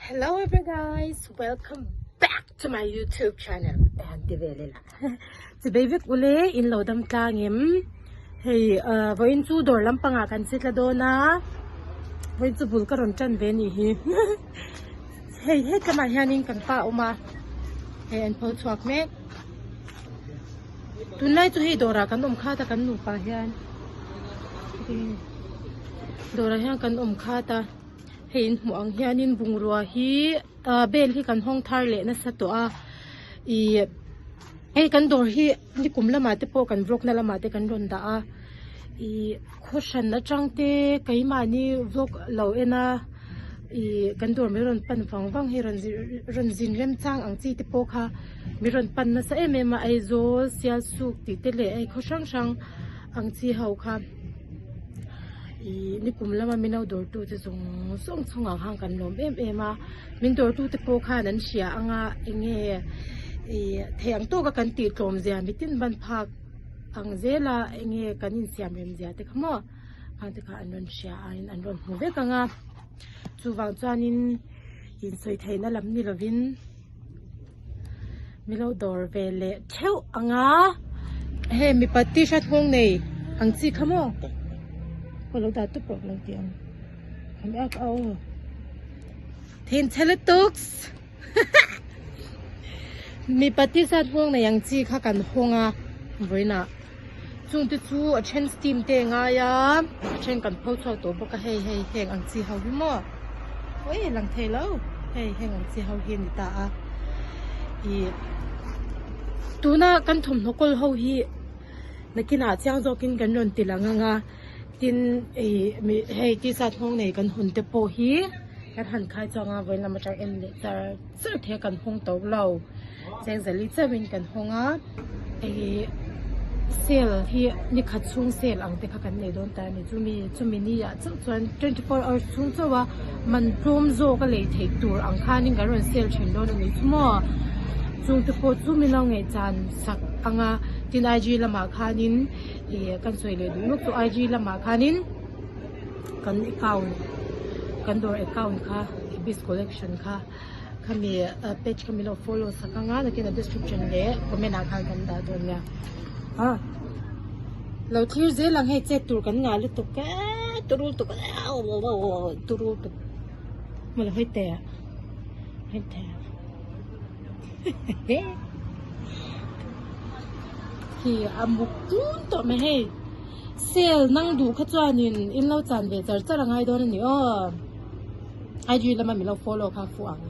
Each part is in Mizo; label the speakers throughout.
Speaker 1: Hello everyone guys, welcome back to my YouTube channel. Han ti ve le la. Chi bei vek ule in lo dam tlang em. Hei vawiin chu dawr lampangah kan che tla dawn a. Vawiin chu bul ka rawn tan ve nih hi. Hei het lamah hianin kan pa a awm a. Hei an pho chhuak mek. Tunlai chu hei dawrah kan awm khat a kan nupa hian. Dawrah hian kan awm khat a. Hei in hmuh ang hianin bungrua hi ah bel hi kan hawng thar leh nasa tawh a ih hei kan dawr hi nikum lamah te pawh kan vlog na lamah te kan rawn dah a ih khaw hran atang te keimahni vlog lo en a ih kan dawr mai rawn pan vang vang hi rawn rawn zin remchang ang chi te pawh kha min rawn pan nasa em em a Aizawl Sialsuk tih te leh hei khaw hrang hrang ang chi ho kha. Ih nikum lama min lo dawrtu te zawng zawng chungah khan kan lawm em em a min dawrtu te pawh khan an hria ang a eng nge ih theih ang tawka kan tih tlawm zia mitin ban phak ang zel a eng nge kan insiam rem zia te kha maw khang te kha an rawn hria a in an rawn hmu vek ang a chuvang chuanin insawi theihna lam ni lovin. Min lo dawr ve leh theuh ang a hei mipa t-shirt nghawng nei ang chi kha maw ka lo dah tawp rawh ka lo ti ang aw thinchhe lutuk mipa t-shirt nghawng nei ang chi kha kan hawng a vawiinah. Chung te chu a then steam te a ngai a a then kan pho chhuak tawh bawk a hei hei heng ang chi ho hi maw ui lang thei lo hei heng ang chi ho hi a ni ta a ih tuna kan thawmhnaw kawl ho hi nakinah chiang zawkin kan rawn ti lang ang a tin ih hei t-shirt nghawng nei kan hawn te pawh hi kan han khai chuang a vawiin lam atang en leh char char thei a kan hawng tawh lo. Chengzali chauhin kan hawng a, hei sale hi ni khat chhung sale ang te kha kan nei dawn ta a ni. Chumi chumi ni ah chauh chuan 24 hours chhung chauh a man tlawm zawk a lei theih tur ang khanin kan rawn sale thin dawn a ni chu maw. Chung te pawh chu min lo ngaihchan sak ang a, tin IG lamah khanin ih kan sawi leh duh lawk chu IG lamah khanin kan account kan dawr account kha Ibis collection kha. Khami page kha min lo follow sak ang a nakin a description leh comment ah khan kan dah dawn nia a lo thlir zel ang hei chet tur kan ngah lutuk e turu lutuk turu lutuk maw lo hawi teh hawi teh khi a muk tun tawh mai hei sale nang duh kha chuanin in lo chan ve char char a ngai dawn a ni aw. IG lama min lo follow kha fuh ang.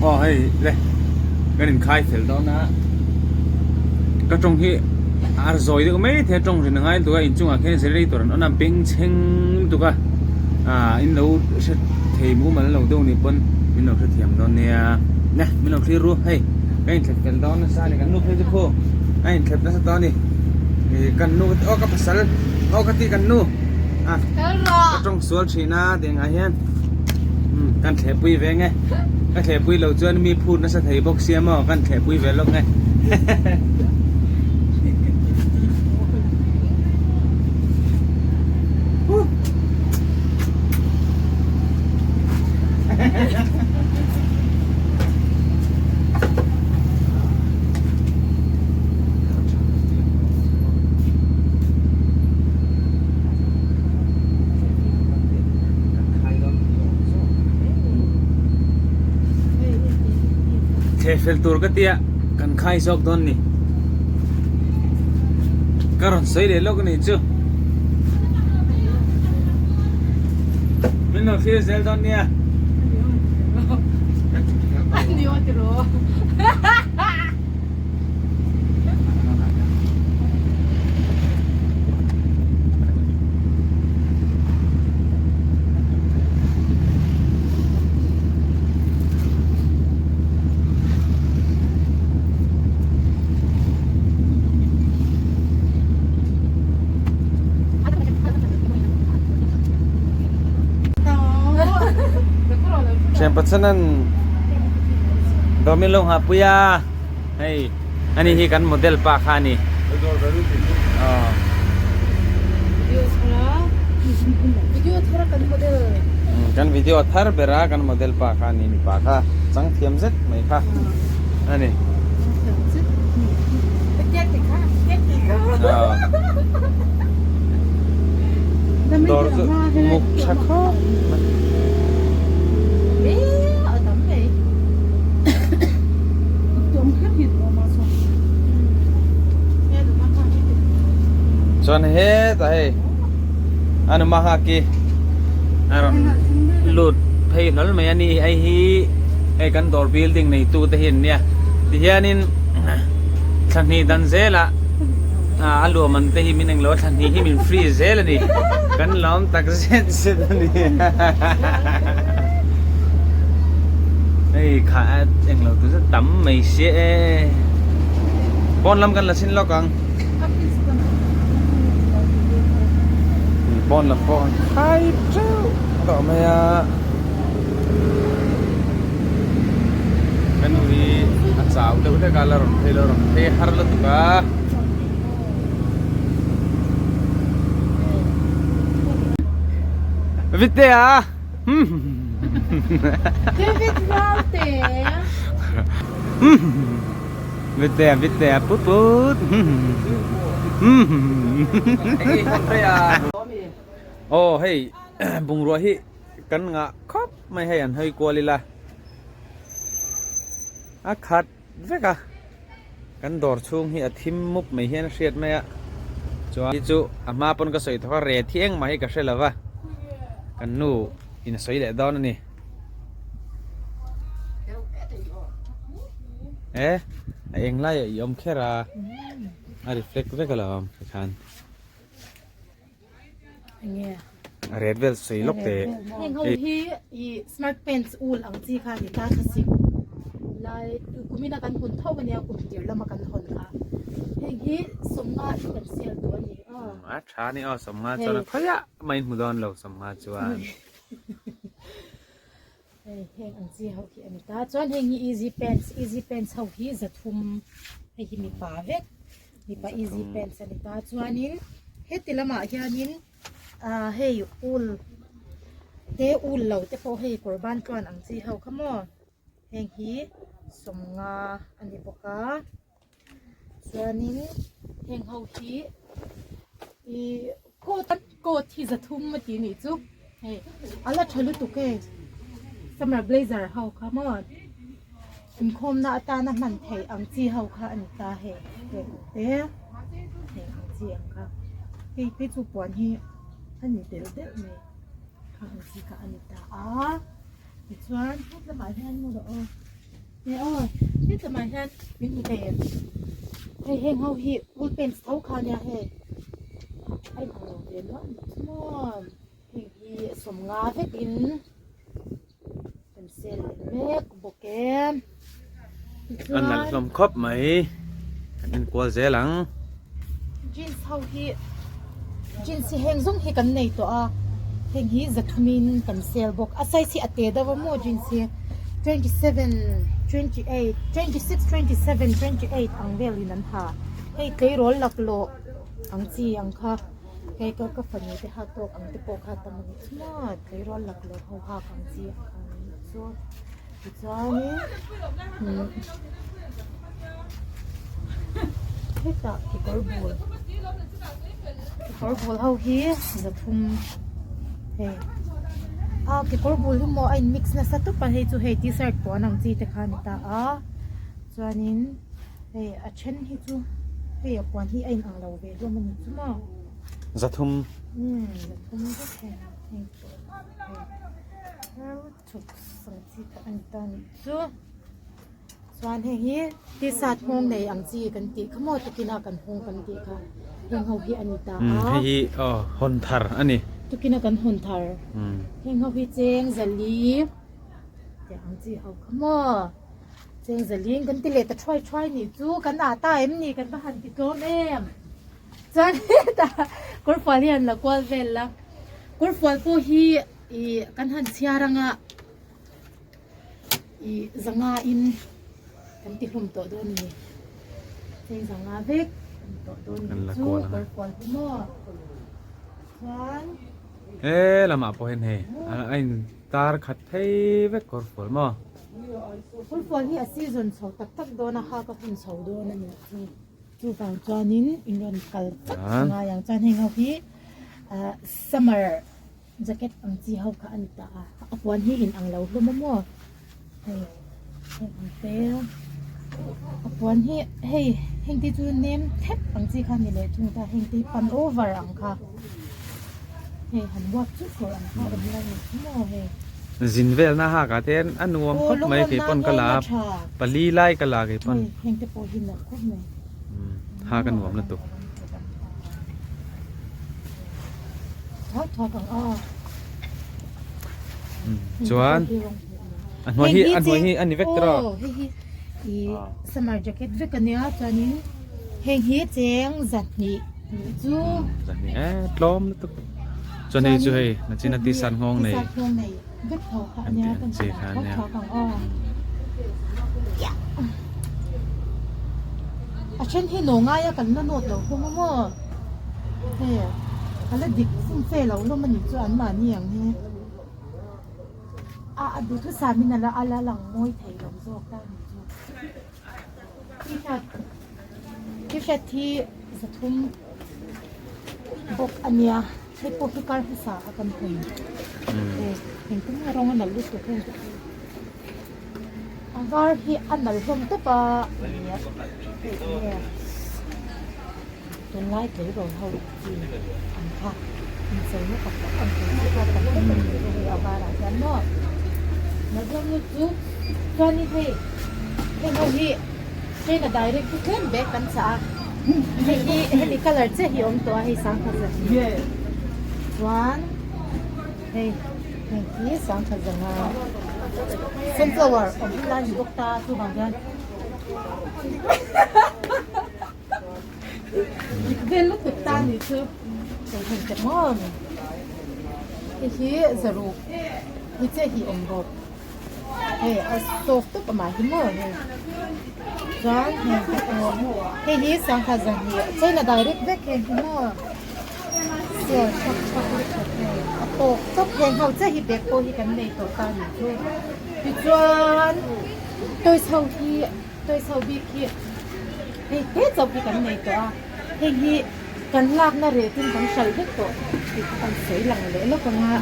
Speaker 2: Aw hei le kan in khai fel dawn a ka tawng hi a zawi deuh mai thei a tawng rin a ngai lutuk a inchungah khian generator an on a bengchheng lutuk a ah in lo hre thei mumal lo deuh nih pawn min lo hrethiam dawn nia ne min lo thlir ru hei ka inthlep fel dawn nasa a ni kan nu phei chu khu a inthlep nasa tawh a ni ih kan nu aw ka pasal aw ka ti kan nu a ka tawng sual thin a tih angah hian kan thlepui ve nge ka thlepui lo chuan mi phut nasa thei bawk sia maw kan thlepui ve lawk nge Thleh fel tur ka tia kan khai zawk dawn ni ka rawn sawi leh lawk a nih chu. Min lo thlir zel dawn nia.
Speaker 1: Ani aw tiraw.
Speaker 2: Thian Pathianan dawmin lo nghah pui a hei ani hi kan model pa kha a ni. Kan video thar ber a kan model pa kha a ni mipa kha chang thiam zet mai kha a ni. Dawr chu muk tha khawp mai. Chuan hetah hei a numa nghak hi a rawn lut phei hlawl mai a ni hei hi hei kan dawr building neitu te hi an nia tihianin thla hnih dan zelah a luah man te hi min englo a thla hnih hi min free zel a ni kan lawm tak zet zet a ni hei kha englo tu zet tam mai sia e pawn lam kan la chhin lawk ang pawn lam pawh an khai teuh tawh mai a. Ka nu hi a chau deuh hlek a la rawn phei lo rawn phei har lutuk a. Vitea
Speaker 1: David Ralte
Speaker 2: Vitea Vitea put put Aw hei bungrua hi Kan ngah khawp mai hei an hawi kual ila a khat vek a kan dawr chhung hi a thim mup mai hian a hriat mai a chuan hi chu a hma pawn ka sawi thawk a re thi engmah hi ka hre lova kan nu in a sawi leh dawn a ni e a eng lai ah i awm kher a a reflect vek alawm tikhan. A ret vel sawi lawk teh.
Speaker 1: Heng ho hi i smart pants ul ang chi kha ni ta kha sik lai kumina kan hun tho ania kum tir lama kan hawn kha heng hi sawmnga hi kan sel duh a ni a.
Speaker 2: A tha ni aw sawmnga chuan a khawiah mai hmu dawn lo sawmnga chuan.
Speaker 1: Hei heng ang chi ho khi a ni ta chuan heng hi easy pants easy pants ho hi zathum hei hi mipa vek mipa easy pants a ni ta chuanin heti lamah hianin ah hei ul te ul lo te pawh hei kawr ban tluan ang chi ho kha maw heng hi sawmnga a ni bawk a chuanin heng ho hi ih coat coat hi zathum a tih nih chu hei a la tha lutuk e summer blazer ho kha maw inkhawmna atana hman theih ang chi ho kha a ni ta hei heng te heng ang chi ang kha hei te chu puan hi a ni del deuh mai kha ang chi kha a ni ta a tichuan hetlamah hian maw aw. He aw hetlama hian min hmu thei em hei heng ho hi wool pants tho kha nia hei a in ang lo ve nual ni chu maw heng hi sawmnga vek in kan sel leh mek bawk e
Speaker 2: a nalh hlawm khawp mai kan enkual zel ang.
Speaker 1: Jeans ho hi jeans hi heng zawng hi kan nei tawh a heng hi zathumin kan sel bawk a size hi a te deuh a maw jeans hi 27 28 26 27 28 ang velin an ha hei tleirawl laklawh ang chi ang kha hei ka ka fanu te ha tawk ang te pawh kha tam a ni chu maw tleirawl laklawh ho hak ang chi ang kha an ni chu tichuanin umm. Hetah kekawr bul kekawr bul ho hi zathum hei a kekawr bul hi maw a in mix nasa tawp a hei chu hei tshirt puan ang chi te kha a ni ta a chuanin hei a then hi chu hei a puan hi a in ang lo ve hlawm a ni chu maw.
Speaker 2: Zathum.
Speaker 1: Umm zathum vek hei heng pawh hei chhuk ang chi kha a ni ta a nih chu chuan heng hi t-shirt nghawng nei ang chi kan tih kha maw tukin a kan nghawng kan tih kha heng ho hi a ni ta a
Speaker 2: hei hi aw hawn thar a ni
Speaker 1: tukin a kan hawn thar heng ho hi cheng zali tih ang chi ho kha maw cheng zali kan ti leh ta thuai thuai nih chu kan ah ta em ni kan va han ti tlawm em. Chuan hetah kawrfual hi an la kual vel a, kawrfual pawh hi ih kan han chhiar anga ih zanga in kan ti hlawm tawh dawn a ni, cheng zanga vek an tawh dawn a ni chu kawrfual hi maw chuan.
Speaker 2: He lamah pawh hian hei a in tar khat phei vek kawrfual maw.
Speaker 1: Kawrfual hi a season chho tak tak dawn a, hak a hun chho dawn a ni chu. Chuvang chuanin in rawn kal tak a ngai ang chuan heng ho hi ah summer jacket ang chi ho kha a ni ta a a puan hi in ang lo hlawm a maw hei heng ang te a puan hi hei heng te chu nem thep ang chi kha a ni leh thung ta heng te hi pan over ang kha hei han uap chu tur ang kha awm lo ni chu maw hei.
Speaker 2: Zin velna hak ah te hian a nuam khawp mai kei pawn ka la a pali lai ka la kei pawn.
Speaker 1: Heng te pawh hi nalh khawp mai.
Speaker 2: Ha ka nuam lutuk.
Speaker 1: Thuak thuak ang a.
Speaker 2: Chuan a hnuai hi a hnuai hi a ni vek tawh a.
Speaker 1: Aw hei hi i summer jacket vek a nia chuanin heng hi cheng zahnih chu.
Speaker 2: Zahnih e tlawm lutuk. Chuan hei chu hei nachin a t-shirt nghawng nei
Speaker 1: T-shirt nghawng nei vek tho kha a nia kan
Speaker 2: chi kha a nia.
Speaker 1: Thuak ang aw. A then hi naw ngaia kan la nawt lo hlawm a maw hei a la dik fum fe lo hlawm a nih chu an mahni ang hi a a duhthusam in a la a la lang mawi thei lo zawk ta a nih chu t-shirt t-shirt hi zathum bawk a nia hei pawh hi kar hmasa a kan hawn hei engtin nge rawng a nalh lutuk heng te hi a var hi a nalh hlawm tawp a nia hei enge tunlai tleirawl ho chi ang kha incheina tak tak ang tur chi kha tam tak a ni chu hei a varah hian maw nalh hlawm lutuk chuanin hei heng ho hi. Train a direct hi tlem bag kan chah a hei hi hemi colour chiah hi a awm tawh a hei sangha zahnih chuan hei hei hi sangha zanga sunflower awm lai ni bawk ta chuvang hian vel lutuk ta ni chu hei hei te maw hei hi zaruk hi chiah hi awm bawk. Hei a soft tawp amah hi maw hei chuan heng te pawh hei hi sangha zahnih chain a direct vek heng hi maw sale thak thak lutuk hei a tawk tawp heng ho chiah hi bag pawh hi kan nei tawh ta nih chu tichuan toys ho hi toys ho bik hi hei te chauh hi kan nei tawh a heng hi kan lakna rate in kan hralh vek tawh tih kha kan sawi lang leh lawk ang a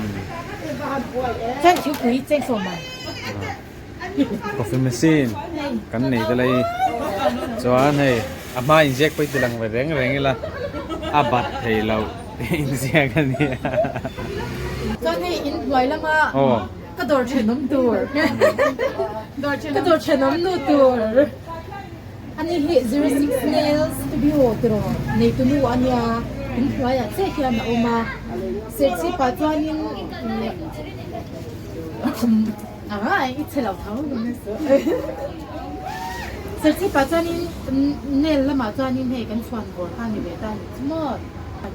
Speaker 1: chuan thingpui cheng sawm ang.
Speaker 2: Coffee machine kan nei te lai chuan hei a hma inziak pawh i ti lang ve reng reng ila a bat thei lo tih inziak a nia.
Speaker 1: Chuan hei inhnuai lama ka dawr thenawm tur ka dawr thenawm nu tur. Ani hi 06 Nails Studio tiraw neitu nu a nia, in hnuaiah chiah hian a awm a, Serchhip ah chuanin i chhe lo tho Serchhip ah chuanin nail lamah chuanin hei kan chhuan bawr kha a ni ve ta a ni chu maw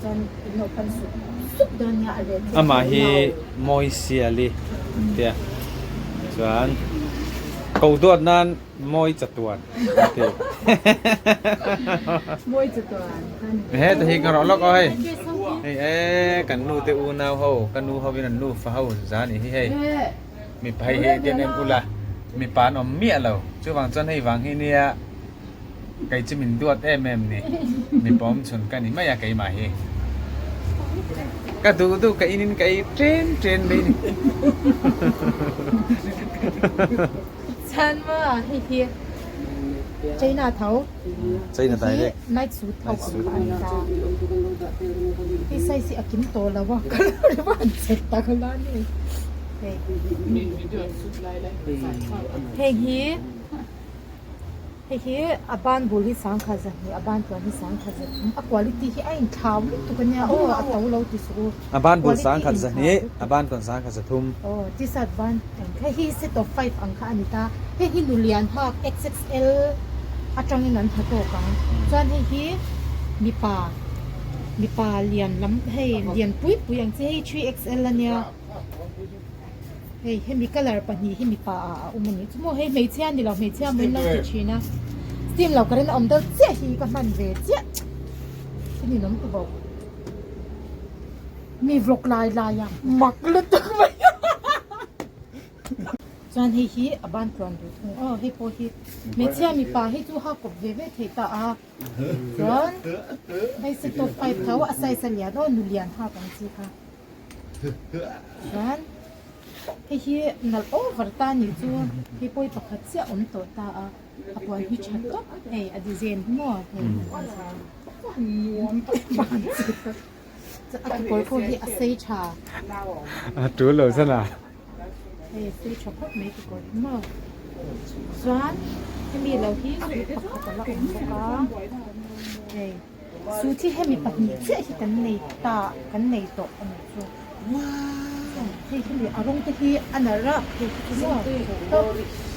Speaker 1: chuan in lo pan sup sup dawn nia a reh
Speaker 2: Amah hi mawi siali an tia chuan ko duat nan Mawi chatuan a ti.
Speaker 1: Mawi chatuan.
Speaker 2: He ta hi ka rawh lawk aw hei. Hei e kan nu te unau ho ka nu ho in an nu fa ho za ni hi hei. Mipa hei hei ten en ula mipa an awm miah lo. Chuvang chuan hei vang hi nia kei chu min duat em em ni. Mipa awm chhun ka ni mai a keimah hi. Ka duh duh ka in in ka ei chen chen mai ni.
Speaker 1: Chan maw hei hi. China tho
Speaker 2: China
Speaker 1: hi
Speaker 2: direct
Speaker 1: night suit ho
Speaker 2: night
Speaker 1: ang
Speaker 2: suit
Speaker 1: kha a ni ta. Hei size hi a kim tawh lo a ka lo ri va han che tak la ni. Hei heng hi Hei hi a ban bul hi sangkhat zahnih a ban tluan hi sangkhat zathum a quality hi a inthlau lutuk ania aw a to lo ti suh u
Speaker 2: A ban bul
Speaker 1: quality
Speaker 2: sangkhat
Speaker 1: inthlau
Speaker 2: zahnih
Speaker 1: lutuk
Speaker 2: a ban tluan sangkhat zathum.
Speaker 1: Aw t-shirt ban ang kha hei hi set of five ang kha a ni ta hei hi nulian hak XXL atangin an ha tawk ang chuan hei hi mipa mipa lian lam hei lian pui pui ang chi hei 3XL ania. Hei hemi colour pahnih hi mipa ah a awm a nih chu maw hei hmeichhia a ni lo hmeichhia maw in lo ti thin a steam lo current a awm deuh chiah hi ka hman ve chiah thil in awm ta bawk mi vlog lai lai a mak lutuk mai chuan hei hi a ban tluan duh thung aw hei pawh hi hmeichhia mipa hi chu ha kawp ve ve thei ta a chuan hei set of five tho a size a lian aw nu lian hak ang chi kha. Chuan hei hi nalh over ta nih chu hei pawi pakhat chiah awm tawh ta a a puan hi tha tawp hei a design hi maw hei a kekawr pawh hi a sei tha
Speaker 2: a tul lo zan a
Speaker 1: hei a sei tha khawp mai kekawr hi maw chuan hemi lo hi pakhat a la awm bawk a hei. Suit hi hemi pahnih chiah hi kan nei ta kan nei tawh a nih chu hei hi leh a rawng te hi a nalh a hei hi chu maw tawp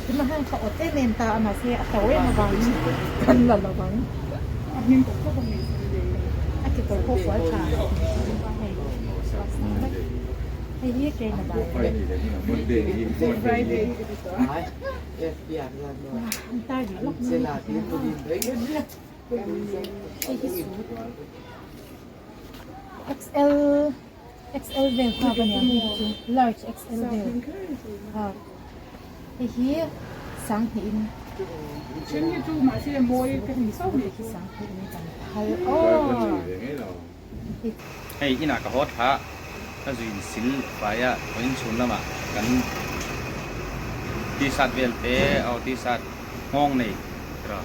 Speaker 1: tuna hian ka awt em em ta a mahse a to em avangin kan la lo ang a kekawr pawh fual tha hei hei hi train a bai an tar rih lawk mai. Hei hi suit XL XL vel nghak a nia hei hi chu large XL vel nghak hei hi sanghnih in hei hi sanghnih in kan phal aw.
Speaker 2: Hei inah ka haw thla ka zuin sil fai a vawiin chhun lamah kan t-shirt vel te aw t-shirt nghawng nei tiraw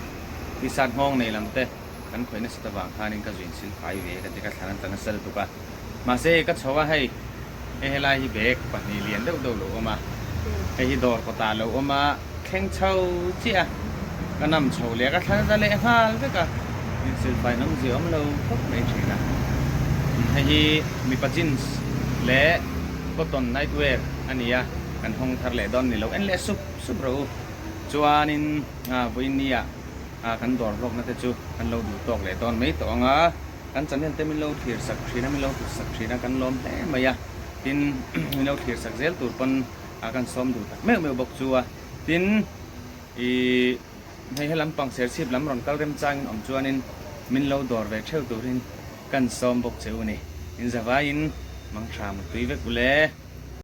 Speaker 2: t-shirt nghawng nei lam te kan khawih nasa ta vang khanin ka zuin sil fai ve ka ti ka thlan an tla nasa lutuk a mahse ka chho a hei hei helai hi bag pahnih lian deuh deuh lo awm a hei hi dawr kawtah lo awm a thleng chho chiah a ka nam chho leh a ka thlan ta leh nghal vek a insilfai nawm zia awm lo khawp mai thin a hei hi mipa jeans leh cotton night wear a ni a kan hawng thar leh dawn ni lo en leh sup sup rawh u chuanin vawiin nia kan dawr hlawkna te chu kan lo duh tawk leh dawn mai tawh ang a kan channel te min lo thlir sak thin a min lo hlut sak thin a kan lawm hle mai a tin min lo thlir sak zel tur pawn a kan sawm duh tak meuh meuh bawk chu a tin ih hei helam pang serchhip lam rawn kal remchangin awm chuanin min lo dawr ve theuh turin kan sawm bawk che u ni in zavaiin mangtha mutpui vek ule.